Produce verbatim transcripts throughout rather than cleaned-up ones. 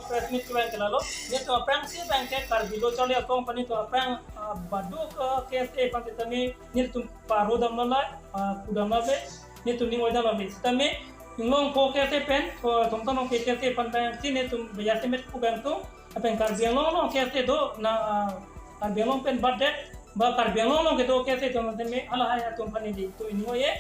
Press meet kevang ke lalo, netum aphrangsi abang ke Karbi Lo Charli Asong aphan netum aphrang, ah, baduk, ah, K S A aphan sitame netum paro damlo la, ah, kudam lo be, netum ning oi damlo be. Sitame inglong ko K S A pen, ko Thomthom Rongpi K S A aphan abangsi netum baya semet kevang atum, lapen Karbi Anglong along K S A do na, ah, Karbi Anglong pen badet, ba Karbi Anglong along kedo K S A atum sitame halahai atum aphan nelitum ning oi-e.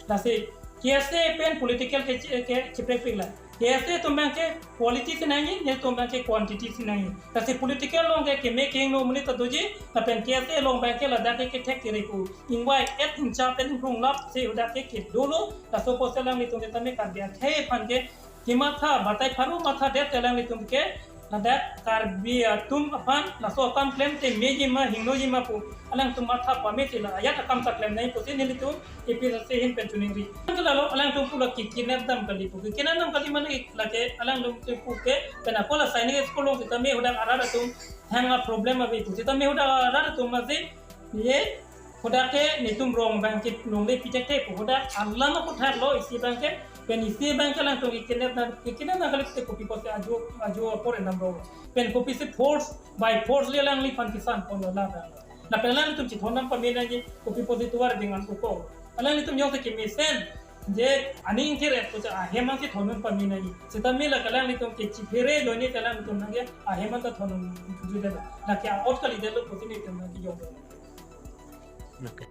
Lasi K S A pen political ke, ke chiprek pik la. K S A atum abang ke quality si nangji, netum abang ke quantity si nangji. Lasi political along ke keme kehingno monit ta doji, lapen K S A along abang ke ladak ke kethek kere ku. Ingvai et ingcha pen ingrung lap si hadak ke kedolo, laso apotsi alanglitum sitame Karbi akhei aphan ke kematha, batai pharo mathadet alanglitum ke, ladak Karbi atum aphan laso akam klemte meji ma hingnoji ma pu alangtum matha pame si la ajat akam ta klem nangji pusi nelitum A P H L C ahin pen chiningri. Ke lalo alangtum pu la kekidnap dam kali pu. Kekidnap dam kali mane lake alangtum pu ke pen ako la Sainik School along sitame hadak arat atum hang a problem ave pu. Sitame hadak arat atum masi ye hadak ke netum rong abang ke longle pithekthe pu, hadak alam ako thar lo isi abang ke, pen isi abang ke alangtum kekidnap dam, kekidnap dam kali te kopi pusi ajo, ajo apor endam rong. Pen kopisi force, by force le alangliphan kesan ponlo la abang. Lapen alanglitum chithondam pame nangji, kopi pusi tovar dengan uko. Alanglitum jongsi kemesen, je aning kere pusi ahem an chithondam pame nangji. Sitame la alanglitum ke chiphere lo ni alanglitum nangke ahem an ta thondam jude la. Lake a-ot kali detlo pusi netum nangkejok. Okay.